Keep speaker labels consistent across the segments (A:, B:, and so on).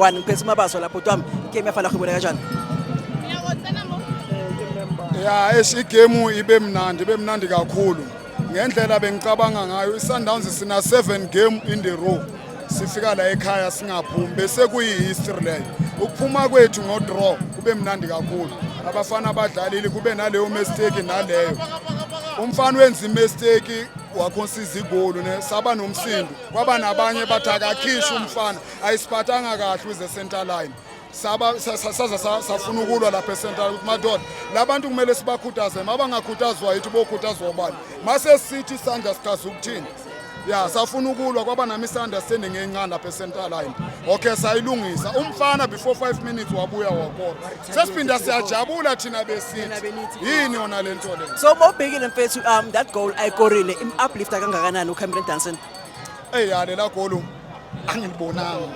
A: One ngiphethe uMabaso lapho, bhuti wami, game yafana khubona kanjani?
B: Ya, eish, igemu ibe mnandi, ibe mnandi kakhulu ngendlela bengicabanga ngayo. I-Sundowns sina 7 game in the row, sifika la ekhaya singaphumi, bese kuyi-history leyo. Ukuphuma kwethu ngo-draw kube mnandi kakhulu. Abafana badlalile, kube naleyo mistake, naleyo umfana wenza imistake, wakhonsiza igoli ne saba nomsindo. Kwaba nabanye bathi akakhishwe umfana, ayisiphathanga kahle uze center line. Saba saza safuna ukulwa lapha e-center ukuthi madoda, labantu kumele sibakhuthaze. Mabangakhuthazwa yithi, bokhuthazwa ubani? Mase sithi isandla sichaza ukuthini? Ya, safuna ukulwa, kwaba na-misunderstanding encane lapha e-center line. Okay, sayilungisa. Umfana before 5 minutes wabuya wakora, sesiphinda siyajabula thina besithi yini yona le nto le.
A: So mawubhekile mfethu, that goal ayikorile im-uplifta kangakanani uCameron Dansin?
B: Eyi ya, lela golu angilibonanga,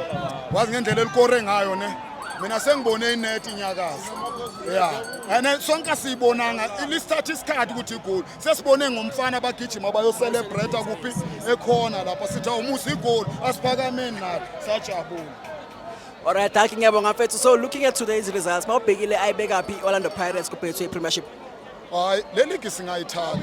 B: wazi ngendlela elikore ngayo ne. Mina sengibone inethi inyakaza ya, and sonke asiyibonanga, lisithatha isikhathi ukuthi igoli. Sesibone ngomfana bagijima bayocelebrate kuphi ekhona lapha, sithi awumusa igoli, asiphakameni nathi sajabula.
A: Alright, dankie, ngiyabonga mfethu. So looking at today's results, mawubhekile ayibeka phi i-Orlando Pirates ku-Betway Premiership?
B: Hayi, le ligi singayithatha.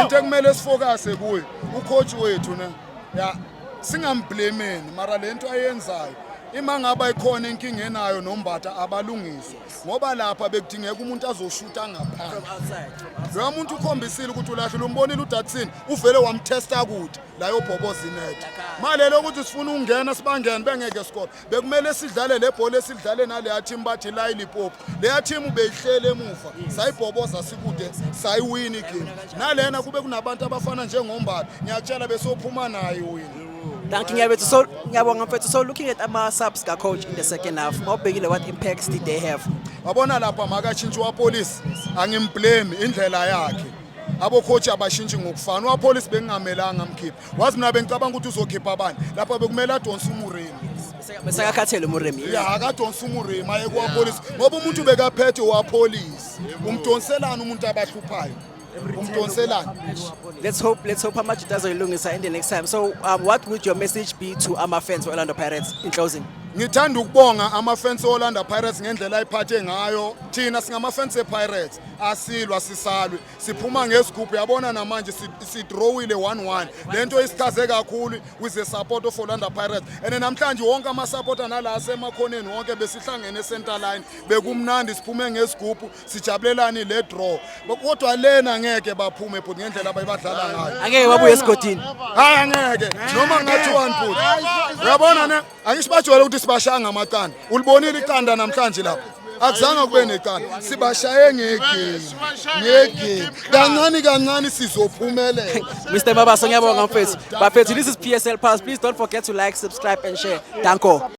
B: Into ekumele sifocuse kuyo ucoach wethu ne. Ya, singamblameni, mara lento ayenzayo, ima ngaba ikhona inkinga enayo noMbatha, abalungise, ngoba lapha bekudingeka umuntu azoshuta ngaphandle.
A: Outside, from outside.
B: Loya muntu ukhombisile ukuthi ulahlile, umbonile uDatsin, uvele wamtesta kude la yobhoboza inet. Malelo ukuthi sifuna ukungena sibangene, bengeke score. Bekumele sidlale le bhola esidlale naleya team, bathi la iLimpopo, leya team beyihlele emuva, sayibhoboza sikude, sayiwina igame. Nalena kube kunabantu abafana njengoMbatha, ngiyatshela besophuma nayo iwina.
A: Dankie, ngiyabethu. So ngiyabonga mfethu. So looking at ama subs ka coach in the second half, mawubhekile, what impacts did they have?
B: Wabona lapha makashintsha uAppollis, angimblame, indlela yakhe. Abocoach abashintshi ngokufana. UAppollis bengingamelanga amkhiphe, wazi mina bengicabanga ukuthi uzokhipha abanye lapha, bekumele adonse uMoremi.
A: Besakakhathele uMoremi.
B: Ya, akadonse uMoremi aye kuAppollis, ngoba umuntu bekaphethe uAppollis. Umdonselana umuntu abahluphayo, umdonselana.
A: Let's hope amajita azoyilungisa in the next time. So what would your message be to ama fans for Orlando Pirates in closing?
B: Ngithanda ukubonga ama-fans e-Orlando Pirates ngendlela ayiphathe ngayo. Thina singama-fans e-Pirates, asilwa, sisalwe, siphuma ngesigubhu. Yabona namanje sidrowile 1-1, le nto isichaze kakhulu with the support of Orlando Pirates. And namhlanje wonke amasapota nala asemakhoneni wonke besihlangene e-center line, bekumnandi, siphume ngesigubhu, sijabulelani le draw. Kodwa lena ngeke baphume but ngendlela abayibadlala ngayo.
A: Angeke babuye esigodini.
B: Hayi, angeke, noma ngathiwani futhi. Uyabona ne, angisho bajwayele ukuthi sibashaya ngamaqanda. Ulibonile iqanda namhlanje lapha, akuzange kube neqanda. Sibashaye ngegame, ngegame, kancane kancane sizophumelela.
A: Mr. Mabaso, ngiyabonga mfethu. Bafethu, this is PSL Pass. Please don't forget to like, subscribe and share. Danko.